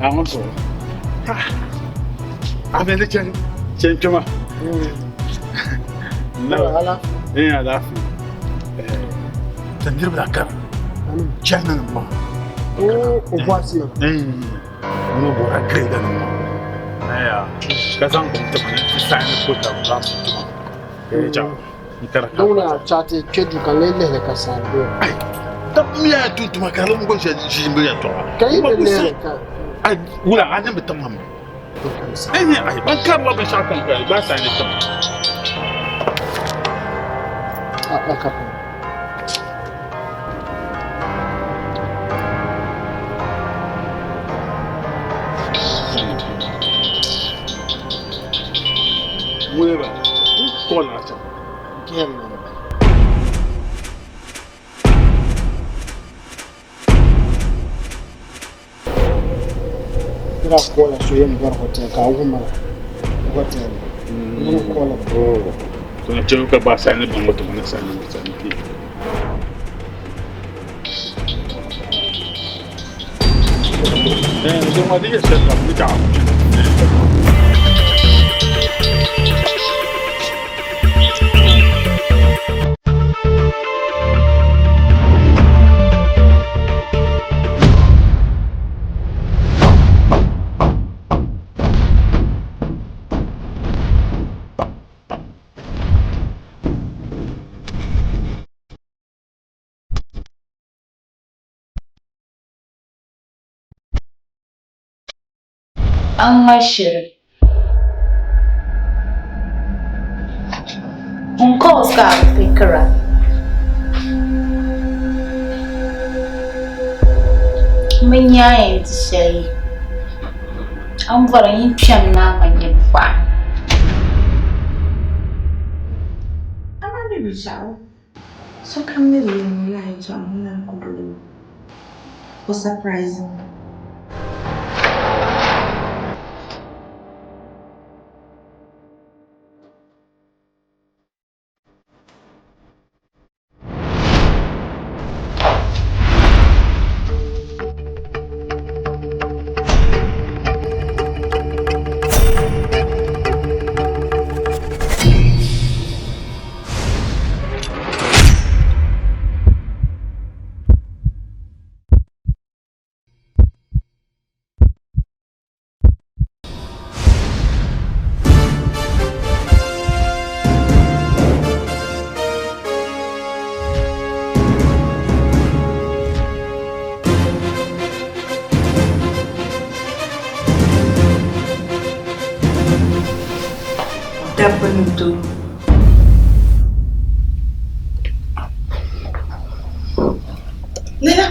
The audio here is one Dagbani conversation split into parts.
A ŋɔ zuɣu. A bɛ ni chɛn chɛn kpɛma. Alaafee. Alaafee. Ti niriba daa kara China nim maa. O bɔhisi na. Ŋuni bɔra grade nim maa. Aya ka zaŋ bin tima ni ti sign kota zaŋ tima. Ka yɛ chaŋ n kara ka. Dɔŋ na chaati kpɛ duu ka n lee lihili ka saa doya. Ai dabba mi yaa tum tuma ka di gba ʒi ʒi n yɛltɔɣa. Ka yi bi lihili ka. Ai wula a ni bi tiŋ ma mi. Ai ai ban kariwa binshɛɣu kam ka gba sign tim. A ka pam. Wuleba kɔɔl na chaŋ. N daa kɔɔla so yɛn bɔri hotel ka a wuhi ma hotel ŋuni kɔɔla So na chɛ ka gba sign baŋ o tuma ni sign sign kpi. Eh, so ma di yɛ shɛli kam ni chaɣa. A ŋma shiri. N calls ka a bi pickira. M bi nya a yɛn di shɛli. A ni bɔri n yi kpɛm ni a ma nyɛ buɣa. Amaa mi bi ʒɛɣu. Sokam ni di yɛli ŋɔ lala yɛltɔɣa ŋɔ lan ku doli o. O surprise mi. Dabba ni doo. Lala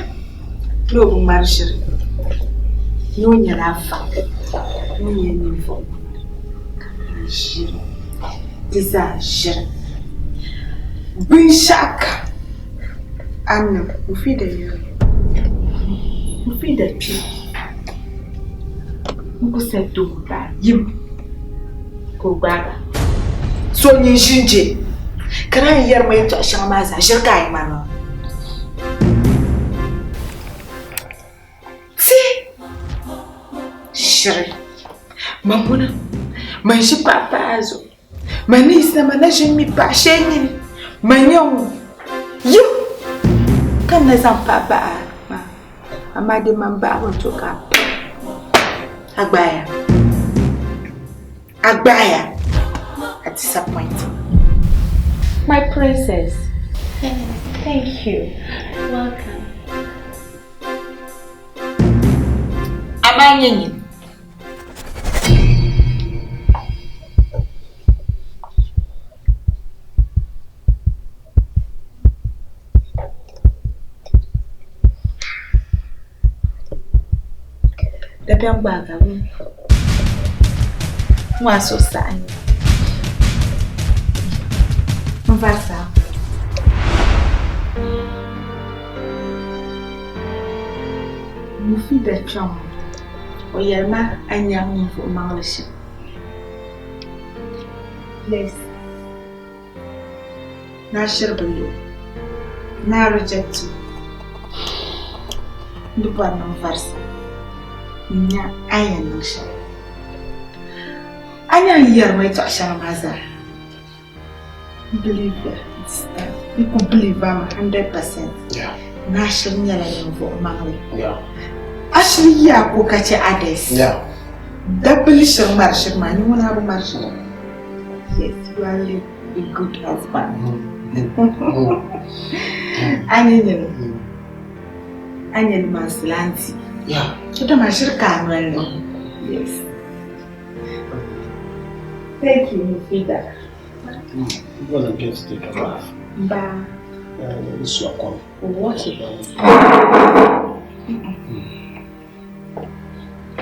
ni o bi ŋmari ʒiri ni o nyɛla afa ni o nyɛla ninvuɣ maŋli ka ŋmari ʒiri di zaa ʒiri binshɛɣukam a ni niŋ Mufida yɛliya Mufida kpi n-ku sa doo daa yim ka o gbaai ba. So nyin ʒi n-je ka naan yɛri ma yɛtɔɣ shɛŋa maa zaa ʒiri ka a yi ŋmari maa. Ti shiri man ŋuna man ʒi paɣa paɣa zuɣu man ni yiɣisina man na ʒi m-mi paɣa shee nyini man nyɛ ŋun yim ka n na zaŋ paɣa bahi a maa amaa di man bahigu n-to ka a pa a gbaaya a gbaaya a disappoint My princess. Thank you. Welcome. Amaa nyɛ nyini. Dabiɛm gbaai ka bɛ ŋɔ a suhusaɣinli n varisi a. Mufida kpɛŋ ŋɔ o yɛli ma a nyaŋ ninvuɣ maŋli shɛm. Please. Naa shiri bi lo. Naa reject o. N di bɔri ni n varisi. N-nya a ni yɛn niŋ shɛm. A nya n yɛri ma yɛtɔɣ shɛŋa maa zaa. N believe ya this time. N ku believe a mi 100%. Ni a shiri nyɛla ninvuɣ maŋli. A shiri yi a ko ka chɛ others. Dabba ni shiri ŋmari shiri maa, nyini ŋun a bi ŋmari shiri. Yes, you are a good husband. A ni nyini, a nyini mansilanti. Dama shiri ka a noli ni. Yes. Thank you, Mufida. I'm gonna get to take a bath. Ba. This is your call. What?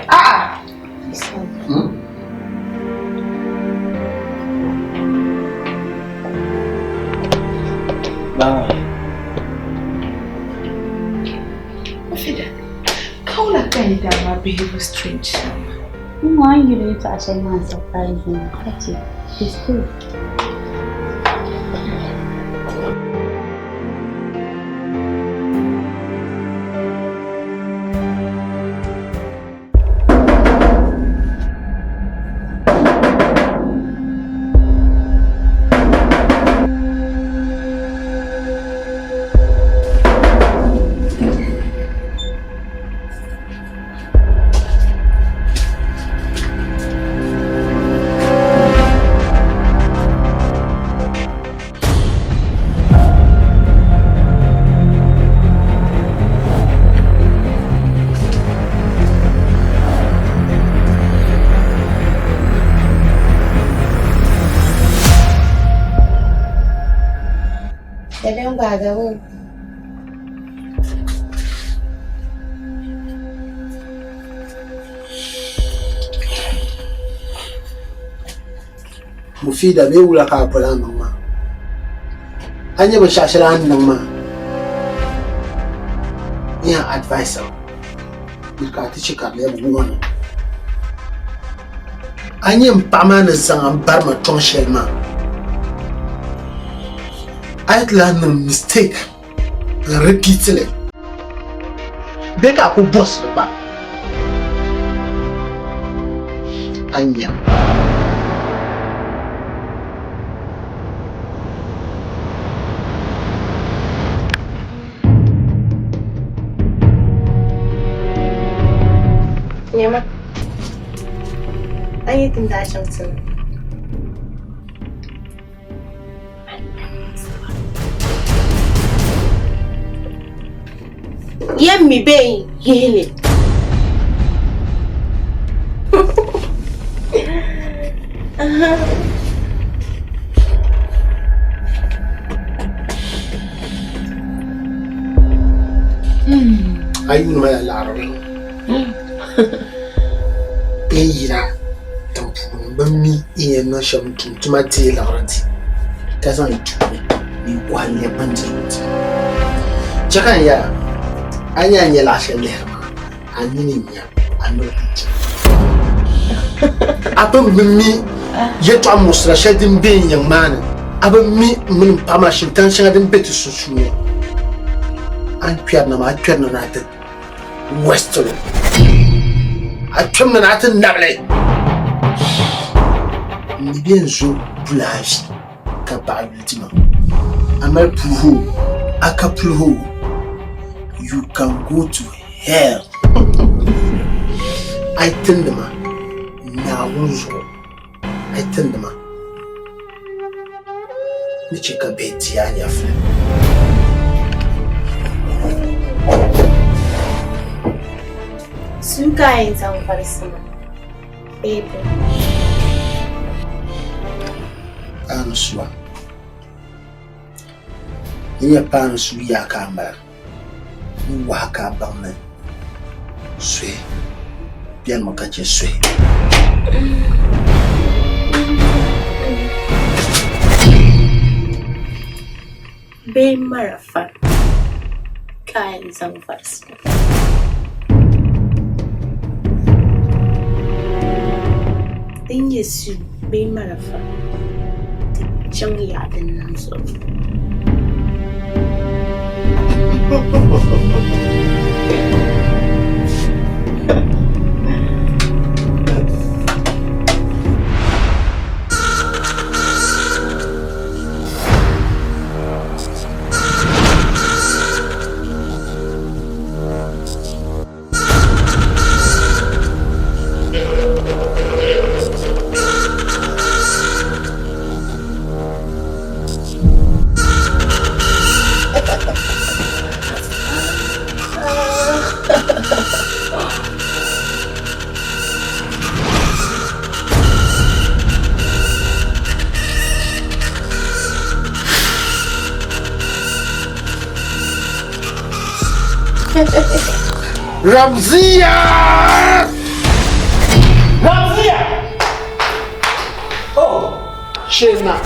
Ah! Hmm? Bye. Mufida, kaula ka yi dama behave strange. N yuli yɛltɔɣa shɛli maa surprising ka che it's good. Deben gbaagabu. Mufida bee wula ka a boli a niŋ maa? A nya binshɛɣu shɛli a ni niŋ maa? N yɛn advice a mi ka a ti chɛ ka di lɛbi warning. A nya m paɣa maa ni zaŋ a m-bari ma tɔŋ shɛli maa, a yi ti lahi niŋ mistake n repeat li bee ka a ku bɔsi li gba a nya. Nyama, an yi tin daa chaŋ ti ni. Yɛm mi bee yihili. A yuuni ma ya laɣiri n yina tiŋ puuni bɛ mi n yɛn niŋ shɛm tum tuma deei liɣiri di ka zaŋ yi tuuni ni yi kɔhi n-lɛbi bindirigu di. Chɛ ka n yɛra, a ni nya a ni nya laɣ shɛli lihiri maa, a nini n-nya a noli ku tu. A pun bi mi yɛtɔɣ muɣisira shɛli din be n yiŋ maa ni, a bi mi m mini m paɣ maa shintaŋ shɛŋa din be ti sunsuuni. A ni kpɛri na maa, a kpɛri na ni a ti West li. A kpɛm ni a ti nabili. N ni bɛ n zo bulaavi ka baɣa yuli ti ma. A mali puhi o, a ka puhi o, you can go to hell. A yi tindi ma Naawuni zuɣu, a yi tindi ma ni chɛ ka bihi di a nyɛvili. Suu ka a yɛn zaŋ varisi ma, baby. Paanu sua. N nya paanu suu yaa ka a mali, n wahi ka a baŋ ni suhi benimi ka chɛ suhi. Bee marafa ka a yɛn zaŋ varisi ma. Din nyɛ suu bee marafa di chaŋ yaɣa din niŋ zuɣu. Ramziya! Ramziya! Oh, shena.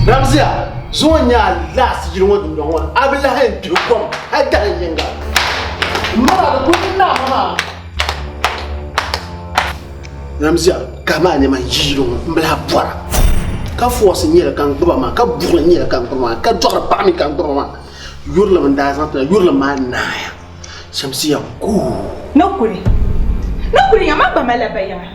Ramziya, zuŋɔ nyɛ a last yili ŋɔ dundɔŋ ŋɔ ni. A bi lahi yɛn gbihi kom hali dahin yiŋga. M ma di kuli ni naami maa. Ramziya, ka maa nɛma n yi yili ŋɔ m bi lahi bɔra. Ka force nyɛli ka n gbuba maa, ka buɣili nyɛli ka n gbuba maa, ka dɔɣiri paɣa mi ka n gbuba maa. Yurilim n daa zaŋ ti na, yurilim maa naaya. Shamsiya go. Ni kuli. Ni kuli ya ma gba mali ba yiŋa.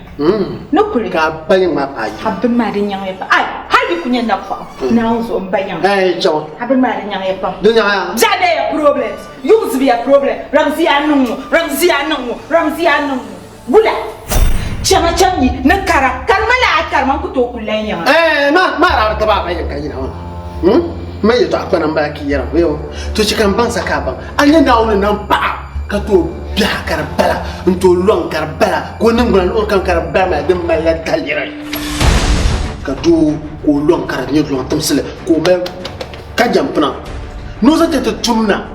Ni kuli. Ka ba yiŋ maa paai A bini maa di nyaŋ ya pam. Ai, hali di ku nyɛ napɔɣu. Naawuni zuɣu m ba yiŋa. Ai, chaŋ. A bini maa di nyaŋ ya pam. Di nyaŋ ya. Biɛɣu dee ya problems. Yuŋ zibi ya problem. Ramziya niŋ ŋɔ. Ramziya niŋ ŋɔ. Ramziya niŋ ŋɔ. Wula. Chama chaŋ yi ni kara. Karima la a karima n ku tooi kuli lan yiŋa. Eh, ma ma ra ka ba ba yin ka yina ŋɔ. Ma yɛtɔɣa kpana m-bala ka yɛra ŋɔ yo. To chɛ ka m baŋ sa ka a baŋ. A nya Naawuni nam paɣa ka tooi biɛha ka di bala n-tooi lɔŋ ka di bala ka o niŋgbuna luɣili kam ka di bala maa din malila daliri ka doo ka o lɔŋ ka di nyɛ lɔŋ timsili ka o mali ka jɛm pina ni o zaŋ ti ti tum na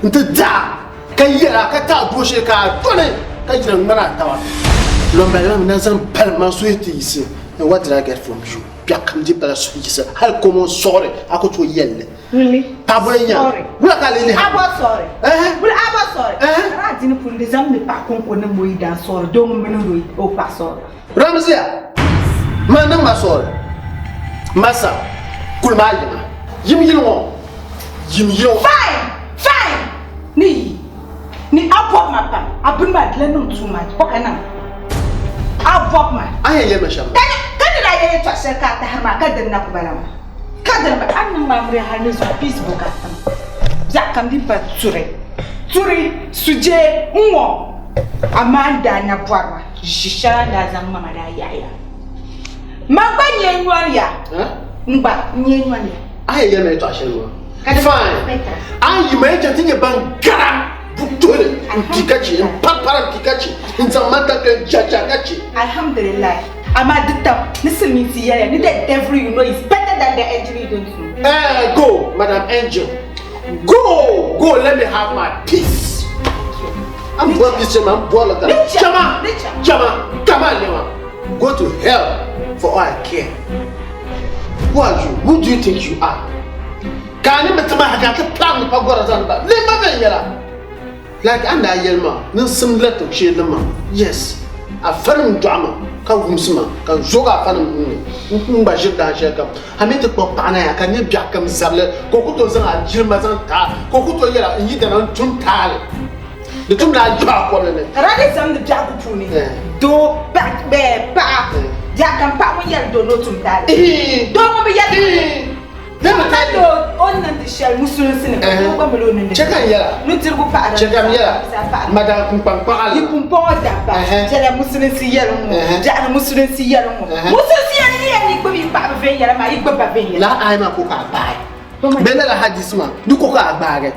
nti daa Ka yɛl a ka taɣi dooshee ka a doli ka yina ŋmani a taba. Lɔmbali maa mi na zaŋ pali ma suhi ti yiɣisi and what did I get from you? Biɛɣu kam di pala suhi yiɣisi hali kom o sɔɣiri a ku tooi yɛli li. Really? Paɣabuli n-nyɛ a. Sorry. Wula ka a lee lihi a? Abɔ sorry. Ɛhɛ. Wula abɔ sorry. Ɛhɛ. Ka a dini puuni di zaŋ mi paɣa kɔŋko niŋ o yidan sorry doo ŋun bi niŋdi o paɣa sorry. Ramziya, ma niŋ ma sorry. Masa, kuli maa yiŋa. Yim yili ŋɔ. Yim yili ŋɔ. Fine! Fine! Ni yi ni a bɔbi ma pam, a bini maa di lahi niŋ too much. Bɔ ka niŋ? A bɔbi ma. A yɛn yɛli ma shɛm Ka ka ni daa yɛli yɛtɔɣ shɛli ka a tahiri maa ka dini na ku bala maa. Ka dini ba a ni niŋ ma amiliya hali ni zuɣu peace bɔ ka a tim. Biɛɣu kam di pa turi. Turi, sujee, n-ŋɔ. Amaa n daa na bɔri ma. Ʒi shɛli a ni daa zaŋ ma ma daa yaɣiya. Man gba nyɛ nyɔni ya. N gba nyɛ nyɔni ya. A yɛn yɛli ma yɛtɔɣa shɛli maa. Fine. A yi ma yɛn chaŋ ti nyɛ ban gara butuhili n-kpi ka chɛ, m-pari pari n-kpi ka chɛ, n-zaŋ ma takili n-chacha ka chɛ. Alhamdulillah. Amaa di tam ni silimiinsi yɛliya ni the devil you know is better than the angel you don't know. Eh, go, Madam Angel. Go, go, let me have my peace. I'm born this chama, I'm born like that. Chama, chama, come on, Lewa. Go to hell for all I care. Who are you? Who do you think you are? Ka ni mi tima ka ti plan pa gɔra zani ba. Le ma bɛn yɛla. Like an daa yɛli ma ni n simdi la tib shee li ma. Yes. A fanim dɔɣi ma ka wumsi ma ka n zooi a fanim n ni n gba ʒiri daa shɛli kam. A mi ti kpuɣi paɣa na ya ka nyɛ biɛɣu kam zabili ka o ku tooi zaŋ a jilima zaŋ ti a ka o ku tooi yɛl a n yidana n tum taali. Di tumdi a yihi a kɔbili ni. Ka daa dii zamdi biɛhigu puuni doo paɣa biɛɣu kam paɣa ŋun yɛli doo ni o tum taali doo ŋun bi yɛli ka doo o ni niŋdi shɛli musulinsi ni ka doo gba mali o niŋdi Chɛ ka n yɛla. Nudirigu paɣa Chɛ ka n yɛla. Madam Kpunkpaŋkpaɣa la. Yi pumpɔŋɔ dabba biɛla musulinsi yɛli ŋɔ biɛɣu ni musulinsi yɛli ŋɔ musulinsi yɛli ni yɛli ni yi gbubi yi paɣaba viɛnyɛla maa yi gbubi ba viɛnyɛla. Lala aaya maa ko ka a gbaai bee lala hadisi maa di ko ka a gbaagi.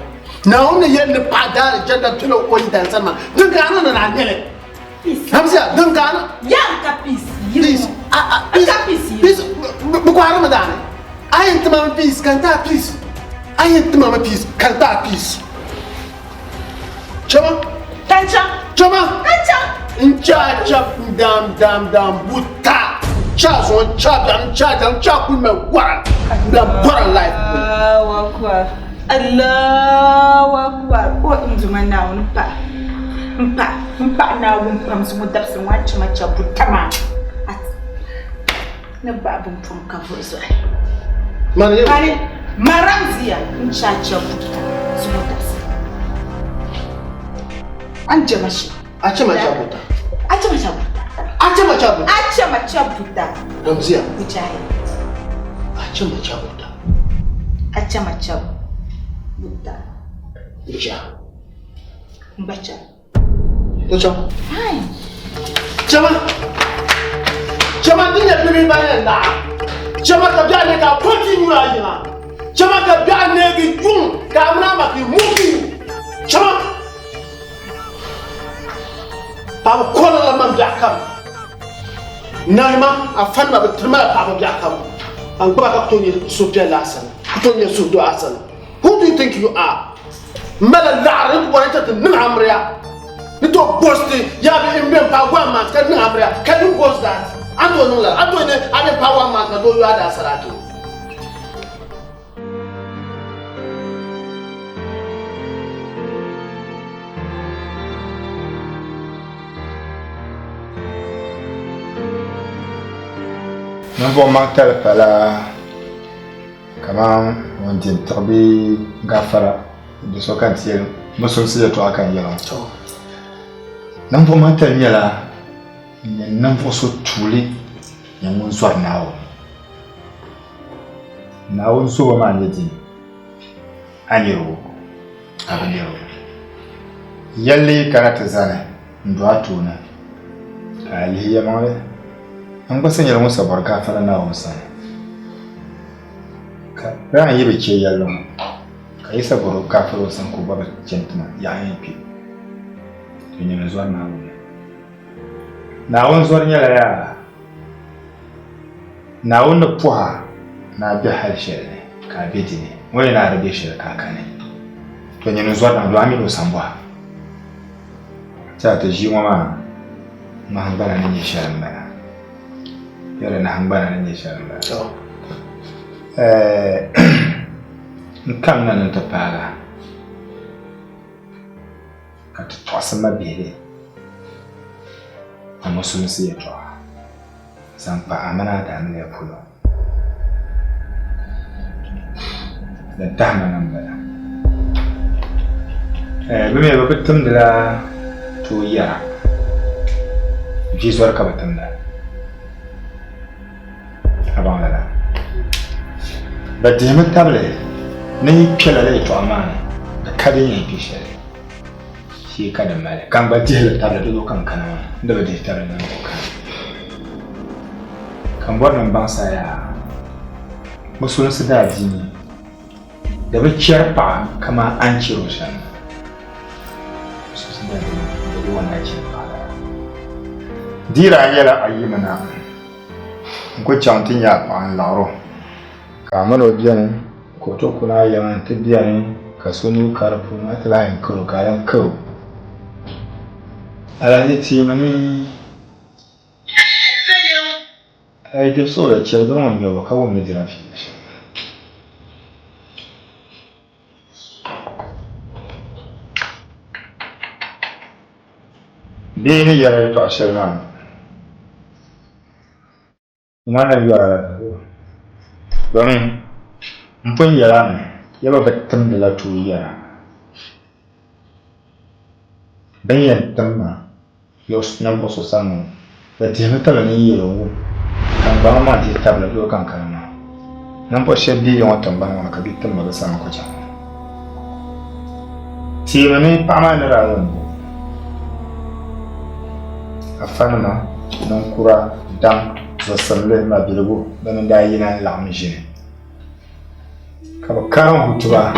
Naawuni ni yɛli ni paɣa daari jɛnda kpɛla o yidan sani maa, din ka a niŋdi ni a nyɛli. Hamza, din ka a niŋ. Ya n ka peace yili Peace. ŋɔ. A a N peace. ka peace yili. Peace. Bɛ kɔhiri mi daani. A yɛn ti ma mi peace ka n ti a peace. A yɛn ti ma mi peace ka n ti a peace. Chama. Ka n chaŋ. Chama. Ka n chaŋ. N cha cha dam dam dam buta. N cha zuɣu n cha biɛɣu n cha dam n cha kuli mali wara. N lahi bɔra life puuni. Allahu Akbar. Allahu Akbar. O n Duuma Naawuni paɣa. M paɣa m paɣa Naawuni pam zuŋɔ dabisili ŋɔ a chama cha buta maa. Ni bahi bini pom ka vuhi zuɣu. Mani yɛ. Mani maramziya n cha cha buta zuŋɔ dabisili. A ni jɛma shɛm. A chama cha buta. A chama cha buta. A chama cha buta. A chama cha buta. Ramziya. Mujahid. A chama cha buta. A chama cha buta. Ncha. Mbacha. Ncha. Fine. Chama. Chama din ya bibi bayan da. Chama ka biya ne ka poti nyura yiŋa. Chama ka biya ne ki yuŋ ka amina ma ki muki. Chama. Paɣaba kɔri la man biɛɣu kam. Naanima a fanima bi tiri ma la paɣaba biɛɣu kam. An gbuba ka ku tooi nyɛ suhupiɛlli a sani, ku tooi nyɛ suhudoo a sani. Who do you think you are? M malila laɣiri n ku bɔri n chɛ ti niŋ amiliya. Ni tooi boast yaa bɛ n bɛn paai one month ka niŋ amiliya. Can you boast that? A ni tooi niŋ lala? A ni tooi ni a bɛn paai one month ka doo yo a daa sarati? Ninvuɣ maŋtali pala kaman ŋun di n-tiɣi bee gafara do so ka n ti yɛli musulinsi yɛtɔɣa ka n yɛli ŋɔ. Ninvuɣ maŋtali nyɛla ninvuɣ so tuuli nyɛ ŋun zɔri Naawuni. Naawuni zobo maa n-nyɛ dini? A nir o, a bi nir o. Yɛlli yi kana ti zani n-do a tooni, ka a lihi yɛlimaŋli, n gba sa nyɛla ŋun sa bɔri gaafara Naawuni sani. Ka Ryan yi bi chɛ yɛlli ŋɔ, ka yi sa bɔri gaafara o sani ka o gba bi chɛ n-ti ma, yaha yɛn kpi. To nyɛmi zɔri Naawuni. Naawuni zɔri nyɛla yaa? Naawuni ni puhi a ni a be hal shɛli ni ka a be di ni, ŋɔ yi ni a di be shɛli ka a kani. To nyini n-zɔri Naawuni, doo a mini o sambɔha. Ti a ti ʒii ŋɔ maa nahingbana ni nyɛ shɛli m-bala. Yɛli nahingbana ni nyɛ shɛli m-bala. N kamina ni n ti paagi a. Ka ti tɔɣisi mabihili ni musulinsi yɛtɔɣa zaŋ kpa a mini a daamiliya polo. Din tahi ma na m-bala. Bɛ mi bɛ bi timdila tooi yɛra, vi zɔri ka bɛ timda. A baŋ lala? Bɛ dihimi tabili ni yi kpe lala yɛtɔɣa maa ni, di ka din yɛn kpe shɛli shee ka di mali. Ka n gba dihi li tabili di zuɣu ka n kana maa, n di bi dihi tabili ni n ku kana. Ka n bɔri ni m baŋ sa yaa, musulinsi daadiini di bi chɛri paɣa kaman a ni chɛri o shɛm la. Musulinsi daadiini di bi wanda chɛri paɣa lala. Di daa nyɛla a yimina. N ku chaŋ ti nya a paɣa n-laɣir o, ka a min o beni, ka o ti kuni a yiŋa nti beni, ka so nuu ka di puuni, a ti lahi yɛn kar o, ka a lan kar o. Alahichi teemi ni a yi di suɣili chɛ bɛ ŋun nyɛ o ka wum ni dira fiila shɛm. Bia ni yɛri yɛtɔɣ shɛli maa ŋa na yɔra la zuɣu, domin m pun yɛl a mi, ya ba bi timdila tuui yɛra. Bɛ ni yɛn tim ma ninvuɣ so sani ŋɔ, bɛ dihimi tabili ni n yɛl o wum, ka n gba maa dihi tabili doo ka n kana maa. Ninvuɣ shɛb be ya ŋɔ tiŋgbani ŋɔ ni ka bɛ tim ma bɛ sani n-ku chaŋ. Teemi ni paɣa maa ni daa yɛn bo afanima, ninkura, daŋ, zuɣusimli, mabiligu bɛn n-daa yina n-laɣim ʒini ka bɛ karim hutuba.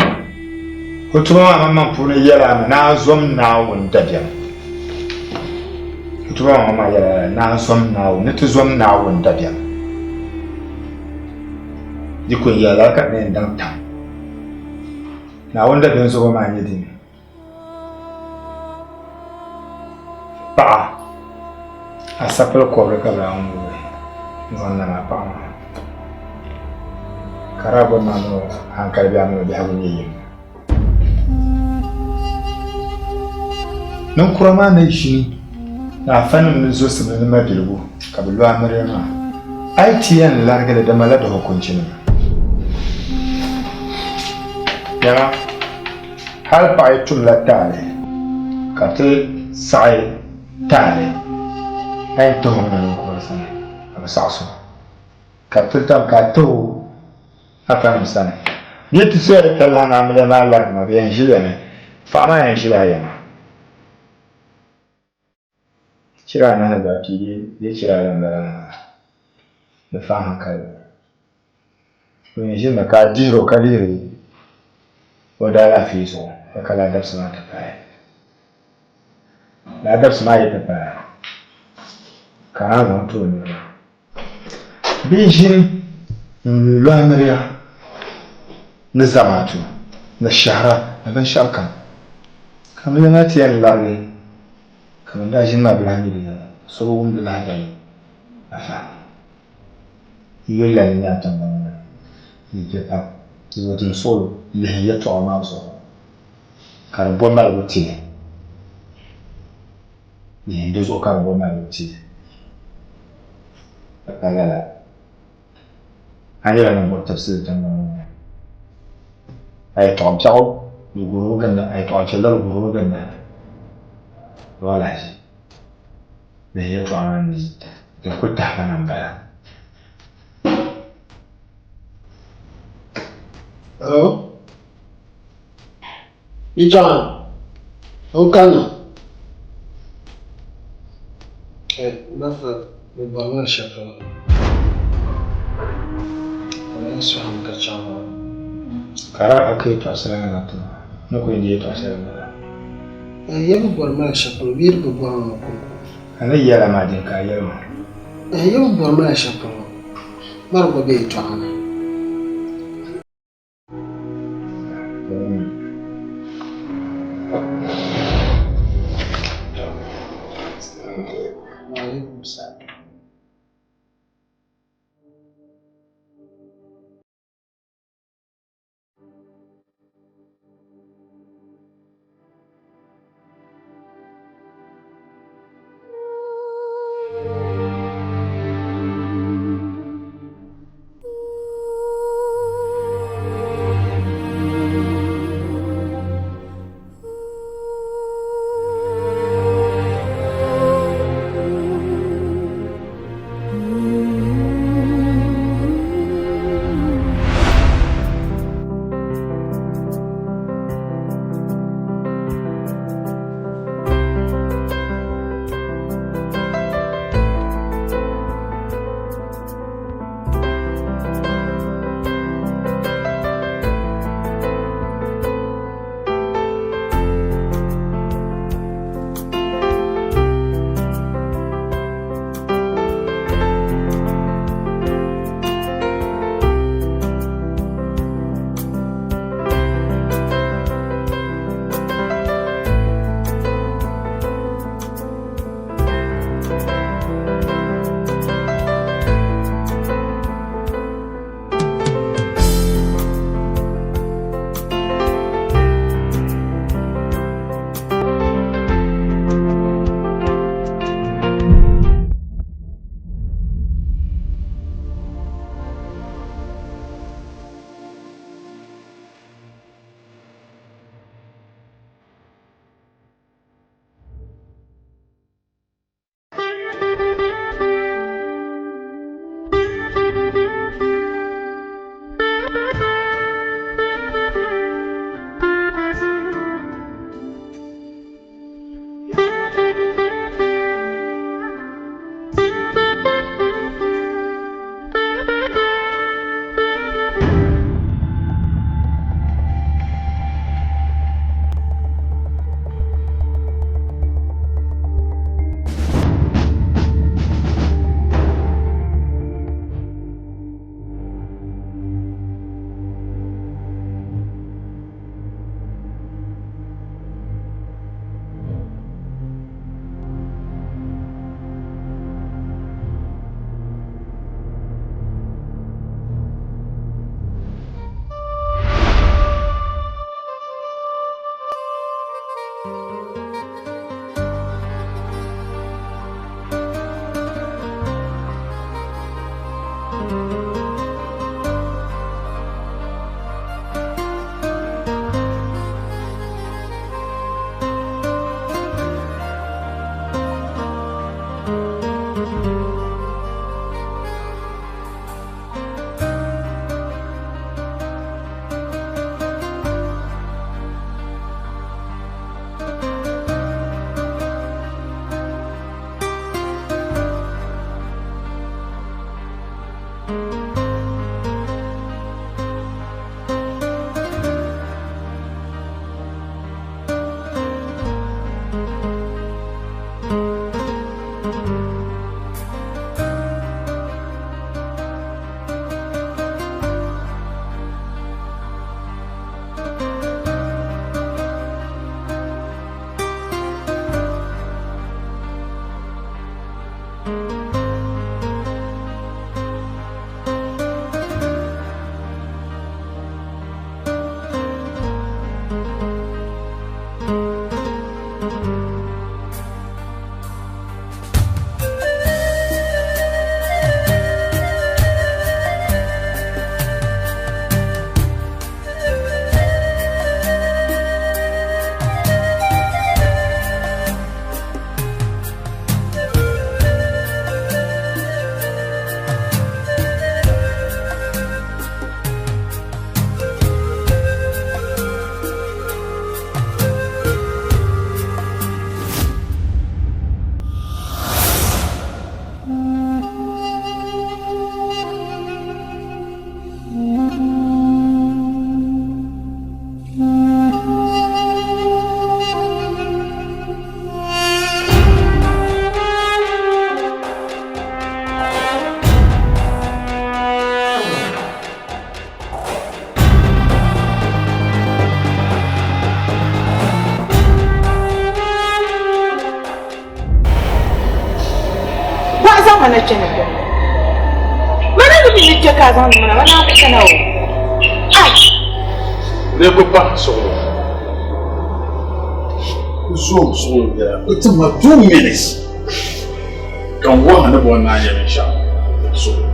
Hutuba maa maŋmaŋ puuni yɛla mi ni a zom Naawuni dabiɛm. Hutuba maa maŋmaŋ yɛla ni a zom Naawuni, ni ti zom Naawuni dabiɛm. Di ku n-yɛla lala ka n yɛn daŋ tam. Naawuni dabiɛm zobo maa n-nyɛ dini? Paɣa, a sapili kɔbiri ka bɛ daa ŋubi n-zaŋ nam a paɣa maa ka daa bɔri ni a mini o hankali bee a mini o biɛhigu nyɛ yim. Ninkura maa ni ʒini ni afanim ni zosimli ni mabiligu ka bɛ lo amiliya maa, a yi ti yɛn larigi li di malila di hukunchinima. Nyama, hal paɣa yi tumla taali ka ti saɣi taali, a yɛn tuhi o mi na ninkura sani ka bɛ saɣis o, ka bɛ ti tam ka a tuh o afanim sani. Bɛ yi ti soya di talahi ni amiliya maa larigi ma, bɛ yɛn ʒiliya mi, paɣa maa yɛn ʒila a yɛma. Chira anahi gba pii bee chira ayi m-bala maa di fa hankali. O yɛn ʒinimi ka a dihiri o ka lihiri o daalaafee zuɣu hali ka lala dabisi maa ti paai. Lala dabisi maa yi ti paai ka a naan zaŋ ti o niriba. Bɛ ʒini n-lo amiliya ni zamaatu ni shɛhira ni binshɛɣukam. Amiliya maa ti yɛn laɣigi ka ban daa ʒini maa bi lahi mi di yɛla. So bi wum di lahibali afa. Yi yuli la ni nyaŋ tiŋgbani ŋɔ ni di kpe pam. Di zuɣu ti ni suɣili lihi yɛtɔɣa maa zuɣu ka di bo maligu ti li. Lihi di zuɣu ka di bo maligu ti li. Di pa lala. A nyɛla ninvuɣ tibisili tiŋgbani ŋɔ ni. A yɛtɔɣ biɛɣu di guurimi ginda, a yɛtɔɣ viɛlli di guurimi ginda. Di alahichi lihi yɛtɔɣa maa ni din kul tahi ba na m-bala. Hello? Yi chaŋ? O kanna? Eh, Nafa, bɛ bɔrimi ni shɛli polo. O yɛn sɔhimi ka chaŋ maa. Ka a daa ka yɛtɔɣ shɛli na ti ma, n ni ku yɛn di yɛtɔɣ shɛli m-bala. Eh, ya bi bɔri ma la shɛli polo bee di bi bɔri ma kɔŋko? A ni yɛla maa din ka a yɛli ma. Eh, ya bi bɔri ma la shɛli polo, mari gba be yɛtɔɣa ni. Waalaikum salam. na kpɛni kpɛ ŋɔ. Mana ni mi ni kpɛ ka a zaŋ niŋ na, mana ku kana o. Ai! Di bi pahi suɣulo. N zoom suɣulo biɛla o ti ma 2 minutes ka n wahi ni bɔ naa nyɛ binshɛɣu suɣulo.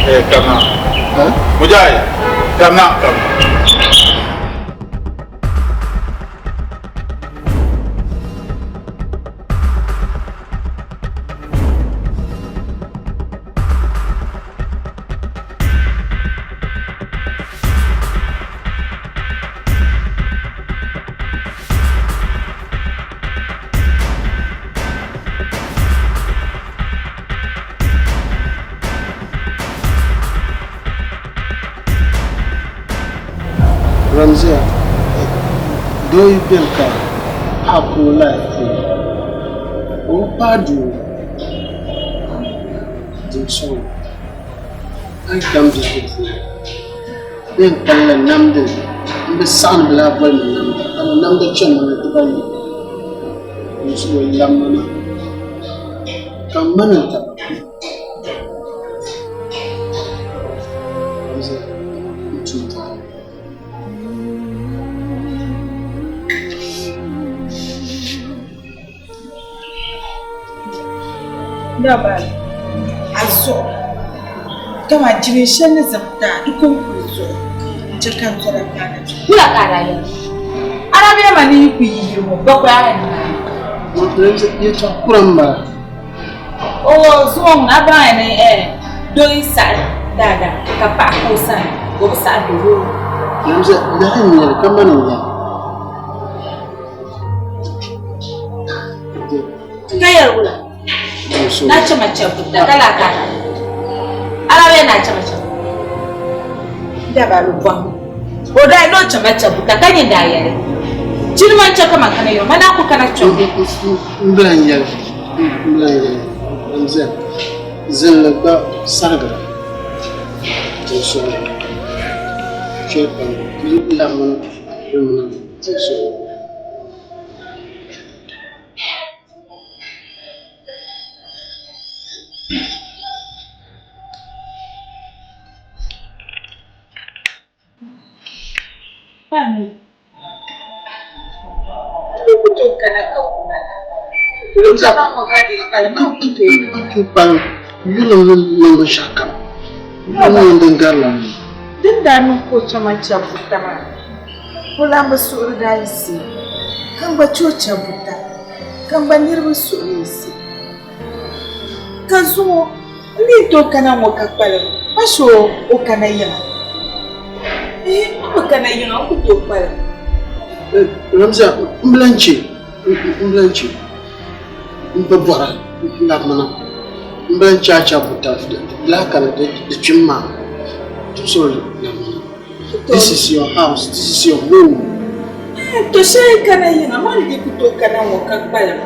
Eh, karna. Mujahid, karna, karna. Ramziya, doo yi beni ka paɣa ku o life puuni, o bi paai doo din sɔŋ o. A yi tam biɛhigu puuni, bɛ yɛn kpalimla namdi m-bi saɣi ni bɛ lahi boli ma namda, amaa namda chanimi ni dibayi n-suhi o lamma na ka m mani n taba. N tum taali. Dabali, a zuɣu kaman jinin shɛli ni zaŋ ti a di kɔŋko zuɣu n-chɛ ka n zɔra paana ti. Wula ka a daa yɛli? Arabiya ma ni yi ku yi yiri ŋɔ, bakɔi a yɛn niŋ a. Yɛtɔɣ kura m-bala. Oo, zuŋɔ ŋuna a baŋya ni doo yi saɣi daadaa ka paɣa ka o sani, o bi saɣi doo. Ramza, nahi n-nyɛ li ka mani n-nyɛ li. Ka yɛli wula? Na chama chɛbu da ka laa kana. Ala bɛ na chama chɛbu. Dabalu bɔhim. O daa no chama chɛbu da ka nyɛ daa yɛli. Chini man chɛ ka man kana yɔ, mana ku kana chɛbu. M bi lan yɛli, m bi lan yɛli, Ramza, zinli gba sarigira din suhu chɛ ka yi laɣim din suhu. Yuli ni niŋ binshɛɣu kam, yuli ni din garila ni. Din daa niŋ ka o chama chɛbu buta maa, o laamba suhuri daa yiɣisiya, ka n gba chɛ o chɛbu buta, ka n gba niriba suhuri yiɣisi. Ka zuŋɔ n ni tooi kana ŋɔ ka kpalim, pa so o kana yiŋa. Ehe, o bi kana yiŋa, o ku tooi kpalim. Ramza, m bi lan chɛ, m bi lan chɛ, m bi bɔra n labimina, m bi lan chɛ a chɛbu buta, di lahi kani di kpim maa, di so labimina. This is your house, this is your home. To shɛli kana yiŋa, man di ku tooi kana ŋɔ ka kpalim.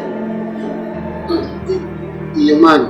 Your man.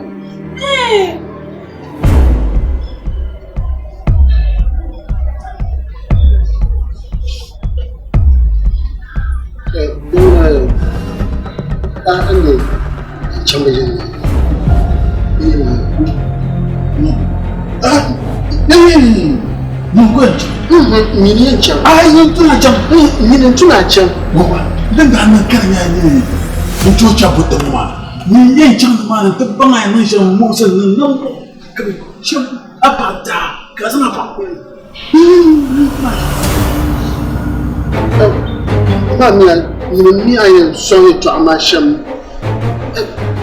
Maa mi nyini mi a yɛn sɔŋ yɛtɔɣa maa shɛm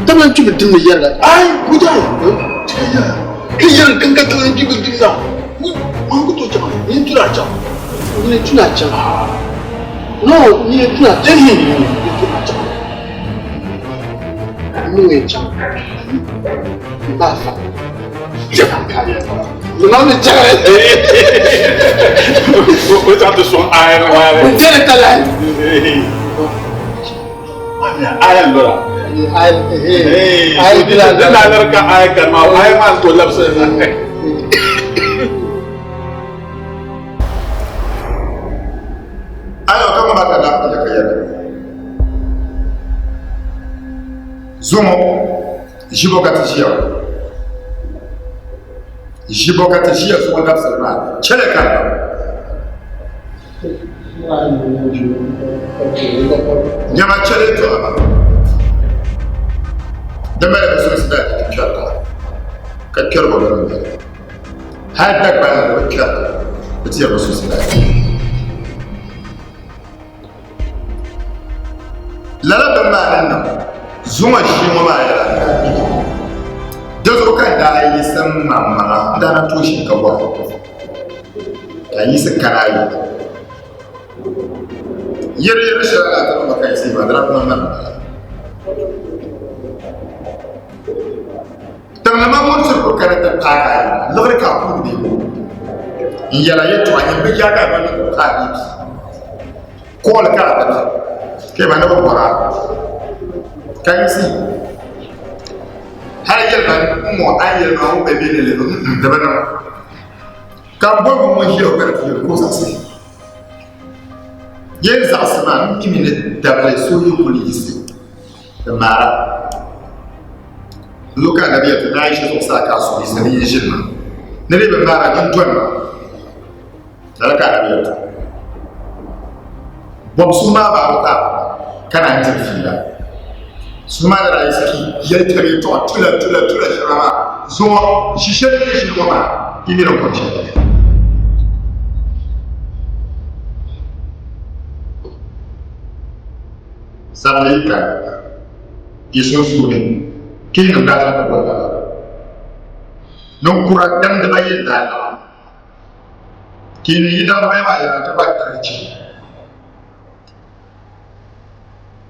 dabla n kpi bi dimdi yɛriga ai mujahid ka yɛri kan ka dabla n kpi bi dimda man ku to chaŋ ni tura chaŋ nyini tuna chaŋ no nyini tuna chaŋ nyini tuna chaŋ ni ŋun chaŋ n ba fa Limami jɛgɛrɛ. O zaŋ ti sɔŋ ayari maa. N jɛri talahi. Aya lora. Ay bila la lora ka aya kan ma aya ma ko labsa. Ayo kama ba ka da ka ka yɛda. Zuŋɔ ʒibo ka ti ʒiya ŋɔ. Ʒibo ka ti ʒiya zuŋɔ dabisili maa chɛli ka n Nyama chɛli yɛtɔɣa maa. Di mali bi sulinsi daa ti kpɛri paɣa ka kpɛri o bini bɛni. Hali Dagbaŋ ni bi kpɛri bi ti yɛri bi sulinsi daa ti. Lala bini maa ni niŋ zuŋɔ ʒii ŋɔ maa yɛla di zuɣu ka n daa yiɣisi n maŋmaŋa n daa na tooi shim ka bɔri ka n yiɣisi kana ayi yiri yiri shɛli daa ti niŋ ka yiɣisi maa di daa kuma mani bala tiŋli maa ŋun siri ku kana ti paagi ayi liɣiri ka a puuni bee ko n yɛla yɛltɔɣa nyɛ bi yaagi a ba ni paagi bi kooli ka a bi kpɛ ma ni bi bɔra ka yiɣisi hali yɛli ma n ŋɔ a ni yɛli ma o bɛ bɛ ni lebe n di bi niŋ ka n boli ŋun ʒiya o ka di ti yɛli ka o zaɣisi yɛn zaɣisi maa n mi ni dabili so yi kuli yiɣisi di maara Luka anabi yɛli ti ni a yi ʒi zuɣusaa ka a suhu yiɣisi ni yi ʒini maa ni di bi maara din doli maa lala ka anabi yɛli ti bɔbisi maa baabu taaba ka naan diri fiila suhu maa ni daa yiɣisi ka yɛli tɛbi yɛltɔɣa tula tula tula shɛŋa maa zuŋɔ ʒi shɛli ni ʒini ŋɔ maa yi mi di kɔŋ shɛli Sabili yi kani yi sunsuuni, kiinim daa zaŋ ti boli taba. Ninkura damdiba yi daa laɣim, kiini yi damdiba maa yɛla ti ba tarichi,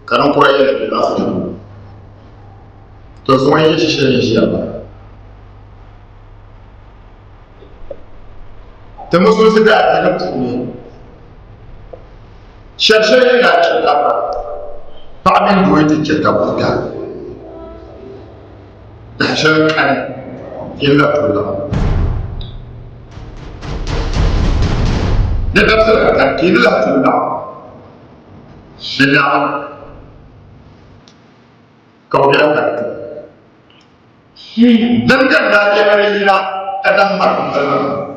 ka ninkura yɛli bɛ laɣisi ti duu. To zuŋɔ yi ʒi shɛli n ʒiya maa. Ti musulinsi daa diini puuni Shɛli shɛli yi daa chɛ taba, paɣa mini doo yi ti chɛ taba o biɛhigu, dahin shɛli kani yin la tooi laɣim. Di dabisili ka kani ka yi ni lahi tooi laɣim di laɣim ka o biɛhigu ka di tooi. Din ka daa yɛli yina ka daŋ mari m-bala maa.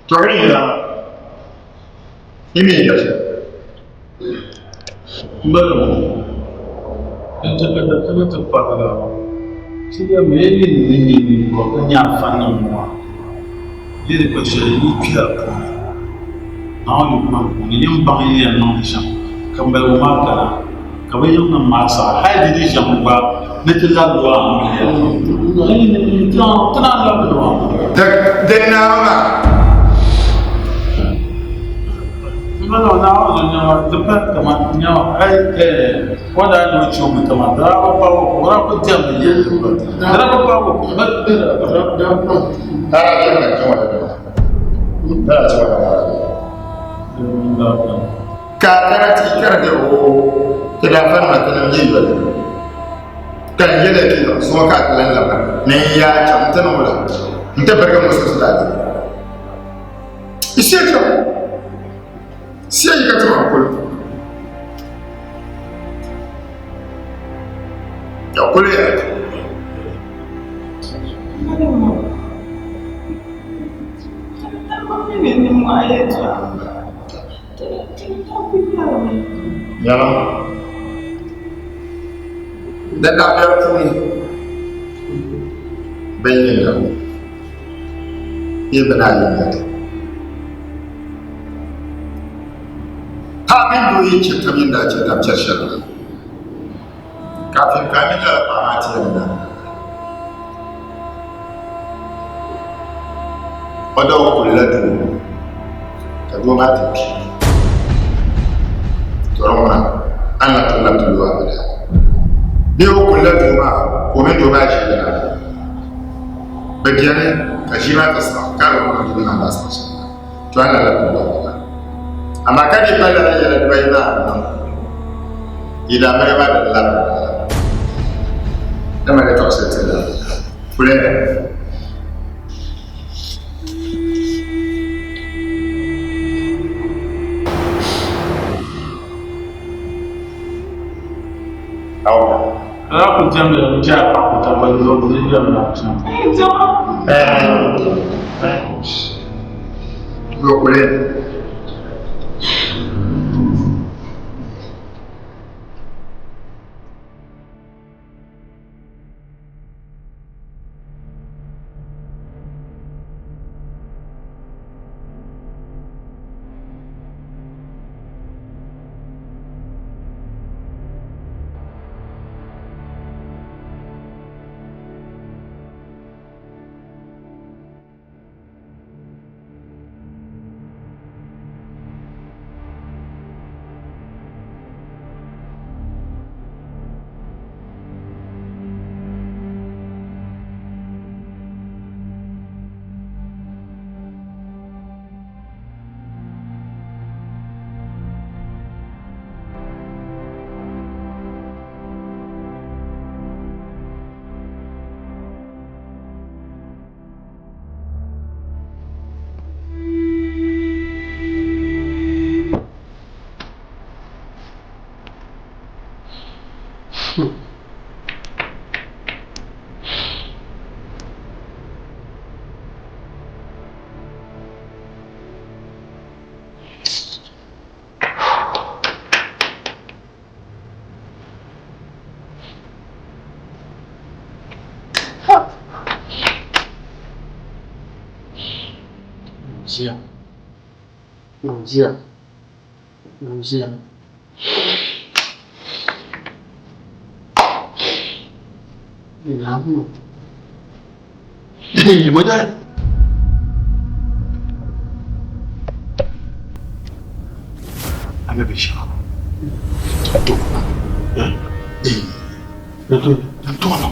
Tɔri yina yi mi yɛli shɛli. M ba ŋɔ, din chɛ ka ti ti kpahira ti yɛm yi ni ni nyɛ ninvuɣ ka nyɛ afanim ŋɔ maa, yi di kpa shɛli yi kpiya puuni, Naawuni yuli maa puuni, yi ni baŋ yi ni yɛn niŋdi shɛm, ka maligu maa kana. Ka bɛ yiŋnim maa saɣi, hal di di ʒiɛm gba ni ti labi lu a amiliya. Ti naan labi lu a. Di naai maa. M ba Naawuni nɛma di pahi kaman nɛma hal o daa ni o chɛ o mi kaman di daa bi paagi o o daa kuli diɛmdi yɛlli gba. Di daa bi paagi o Ka a kana ti kari di o ti daa fani ma ti niŋ yi yoli ka n yɛli ti zuŋɔ ka a ti lan labina ni n yaa chaŋ n ti niŋ wula n ti birigi musulinsi daa dini i shee chaŋ shee yi ka ti ma kuli ya kuli ya Nyama di dabiɛri puuni bɛ yi niŋ bee bɛ ni ayi n-nyɛ li. Paɣa mini doo yi chɛ tab yi ni daa chɛ tab chɛri shɛli maa, kafin ka a mini lala paɣa maa ti yɛn niŋ o daa kulila doo ka doo maa ti kpi to di ŋuna a ni lahi tooi labi ti lu abada bee o kulila doo maa ka o mini doo maa ʒi yina bi beni ka ʒii maa ti saɣim ka di ŋuna doo maa daa saɣim shɛli to a ni lahi labi ti lu abada. Amaa ka di pa lala yɛla dibayi maa n-niŋ, yi daa mali maa di labina. Dama di tɔɣisiri ti la kuli ni. Lala ku diɛmdi n jɛra paɣa ku tabili zuɣu di diɛmda shɛm. Ʒiya ʒiya ʒiya. Mujahid. Ame binshɛɣu. To. N tɔɣino.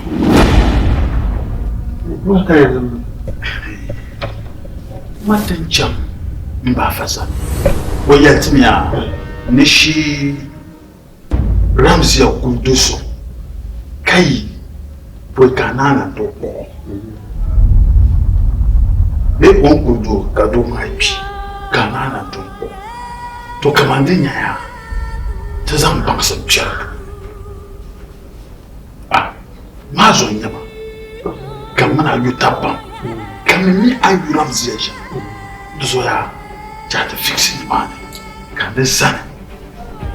Ma ti n chaŋ m ba afa sani. O yɛli ti mi a ni shi Ramziya kuli do so ka yi pɔi ka a naan na tooi kpuɣi o bee o ni kuli do ka doo maa kpi ka a naan na tooi kpuɣi o. To kaman di nyɛya ti zaŋ baŋsim kpɛri a maa zo n-nyɛ ma ka m mini a yu tab pam ka mi mi a ni yu Ramziya shɛm di zoya chɛ a ti fiksi nimaani ka di zani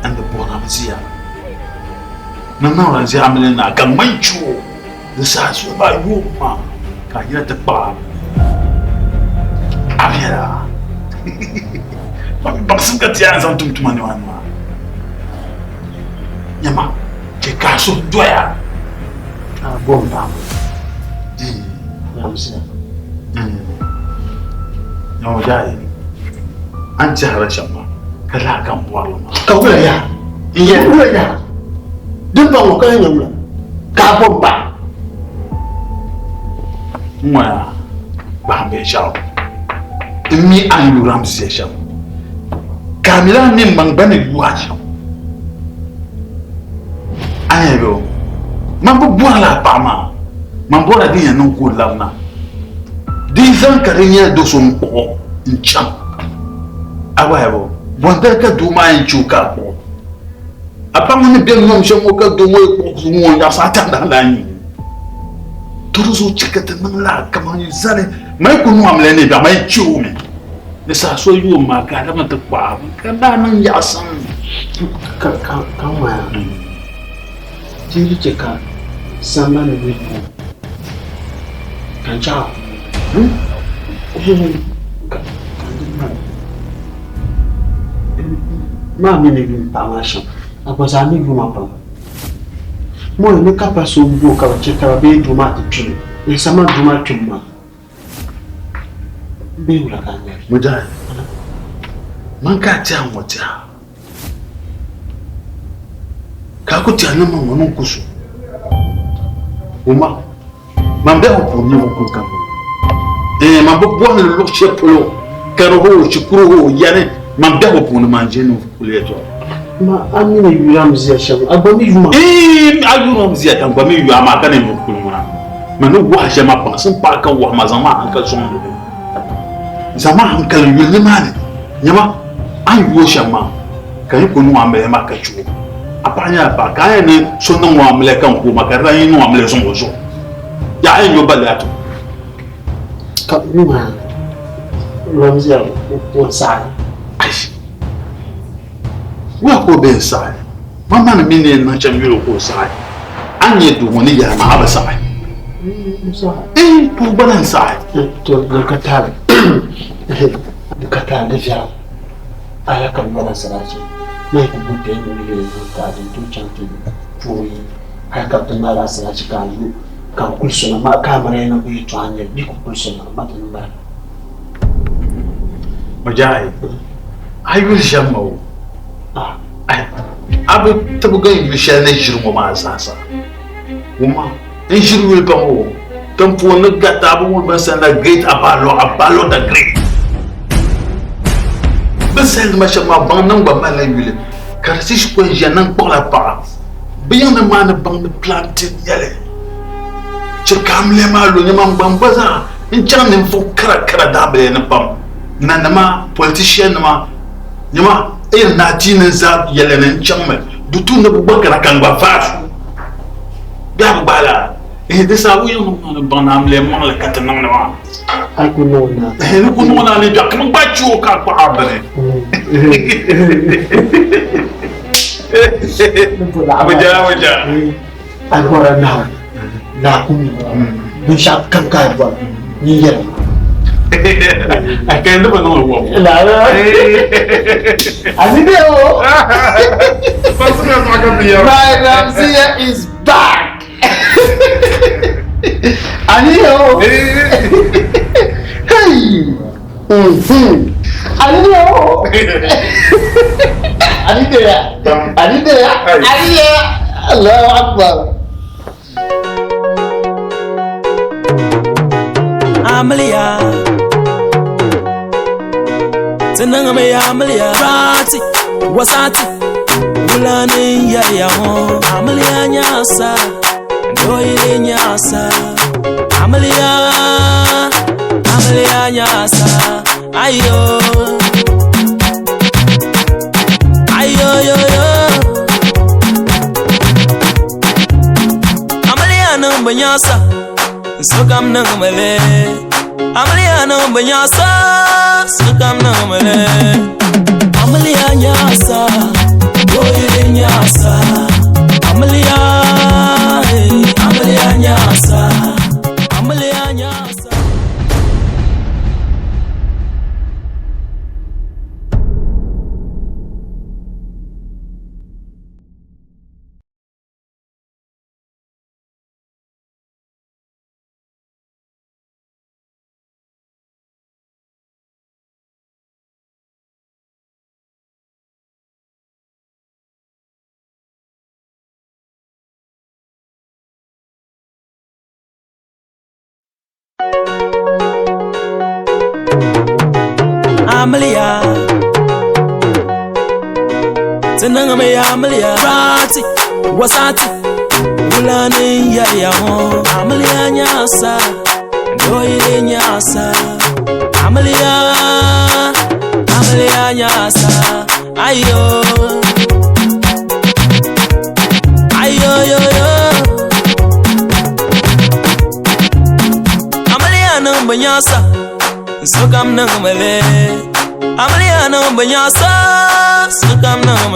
n di bɔri Ramziya ni niŋ Ramziya mini naa ka ŋmani chuo di saha so maa yoom maa ka a yina ti kpaɣi a viɛla baŋsim ka ti yaa zaŋ tum tuma nimaani maa nyama chɛ ka a suhu doya a bom paɣa Ramziya Nyama jahi a ni tɛhiri shɛm maa ka lahi ka n bɔri li maa. Ka wula yaa? Wula yaa? Din pa ŋɔ ka nyɛ wula? Ka a bom paɣa. N ŋɔya kpahim binshɛɣu n mi a ni yu Ramziya shɛm ka a mi lahi mi m gba ni yu a shɛm. A nya bɛ o? Man bi bɔrila a paɣa maa, man bɔrila din yɛn niŋ ka o labina. Di yi zaŋ ka di nyɛla do so n-kpuɣ o n-chaŋ, a gba ya bɔ? Bɔndali ka doo maa yɛn chɛ o ka a kpuɣ o? A paɣa ŋɔ ni be nyom shɛm ŋɔ ka doo ŋɔ yi kpuɣ o ŋɔ n-yaɣisi a tandi a lahi nyu. To di zuɣu chɛ ka ti niŋ lala kaman yi zani man yi ku niŋ a mi la ni biɛɣu man yi chɛ o mi. Ni saha so yuun maa ka Adama ti kpaɣi ka daa niŋ yaɣisim. Ka ka ka ŋmaya ti yi chɛ ka sambani ni ku ka n chaɣ ka maa mi ni yuun paɣa maa shɛm a gba zaa mi yuma pam mɔri ni ka pa so m-bo ka bɛ chɛ taba bee doo maa ti kpimi n sama doo maa kpimi maa Bee wula ka n nyɛli? Mujahid, man ka a tɛha ŋɔ tɛha ka a ku tɛha ni man ŋɔ ni n ku so o ma man biɛhigu puuni nyɛ kuli ka ŋɔ. Ɛɛn, man bi bɔhindi luɣ shɛli polo ka di hoo shikuru hoo yani Man biɛhigu puuni man je ni kuli yɛltɔɣa. Ma a mi ni yuri am ziya shɛm, a gba mi yu ma. Ee, a yuri am ziya ka n gba mi yu amaa ka ninvuɣ kuli ŋuna. Man ni wahi shɛm a kpaŋsim paɣa ka wahi ma zaŋ ma hankali sɔŋ ni di. Zaŋ ma hankali n yuli nimaani. Nyama, a ni yu o shɛm maa, ka yi ku niŋ o amiliya maa ka chɛ o. A paɣa nyɛla paɣa, ka a yɛn ni so niŋ o amiliya ka n ku o maa, ka di lan yi niŋ o amiliya zaŋ o zuɣu. Yaa a yɛn yo balli a ti o. Ka yuma Ramzia o saɣi. Ai! Wula ka o be n-saɣi? Man ma ni mi ni yɛn niŋ shɛm yuli o ka o saɣi. A ni nyɛ doo ŋɔ ni yɛli ma a bi saɣi. N saɣi. Ee, to o gba lahi saɣi. To di ka taali. Di ka taali, di viɛla. A lahi ka yɔla sarachi. Ma yi ku bo bɛ ni yuli niŋ ka a di tooi chaŋ ti puhi hali ka bɛ ti maali a sarachi ka a lu. Ka n kuli sona ma ka amiliya niŋ bɛ yɛltɔɣa n-nyɛ bɛ ku kuli sona ma ti niŋ bala. Mujahi, a yuli ʒɛm ma o. Ai, a bi tibigi n yu shɛli ni ʒiri ŋɔ maa zaasa. Wumma, n ʒiri yuli pam o. Tiŋpuuni ni garita a bi wum bɛ ni sani la Great Abalo, Abalo the Great. Bɛ ni sani nima shɛm maa baŋ niŋ gba malila yuli ka di shikuru n ʒiya niŋ kpuɣila paɣa. Bɛ yiŋ ni maa ni baŋ ni plantain nyɛli. Chɛ ka amiliya maa lu nyɛ man gbaŋ gba zaa n chaŋ ninvuɣ kara kara daabiliya ni pam, nanima, politician nima, nyama irin naatiini zaa yɛliya ni n chaŋmi di tu ni bɛ gba kana ka n gba vaai su bee a bi gbaai lala? Ehe di saha o yiŋ ni maa ni baŋ ni amiliya maŋli ka ti niŋdi maa. A ku niŋ o naa. Ehe ni ku niŋ o naa ni biɛɣu ka bɛ gbaai chi o ka a kpaɣi a bini. Abuja Abuja. A bɔra Naawuni laakumi binshɛɣu kam ka a bɔra nyin yɛli ma. A kai ni bi niŋ li wɔbu. Ani de o. My Ramzia is back. Ani o. Hey. Ani de o. Ani de ya. Ani de ya. Ani ya. Allahu Akbar. Amiliya ti niŋmi amiliya Rati wasati wulani yɛliya ŋɔ amiliya nyaasa dooyili nyaasa amiliya amiliya nyaasa ayo ayo yo yo amiliya niŋ bi nyaasa sokam niŋmi li amiliya niŋ bi nyaasa sokam niŋmi li amiliya nyaasa dooyili nyaasa amiliya eh, amiliya nyaasa amiliya nyaasa. Amiliya ti niŋmi amiliya Rati wasati wulani yɛliya ŋɔ amiliya nyaasa dooyili nyaasa amiliya amiliya nyaasa ayo ayo yo yo amiliya niŋ bi nyaasa sokam niŋmi li amiliya niŋ bi nyaasa sokam niŋmi.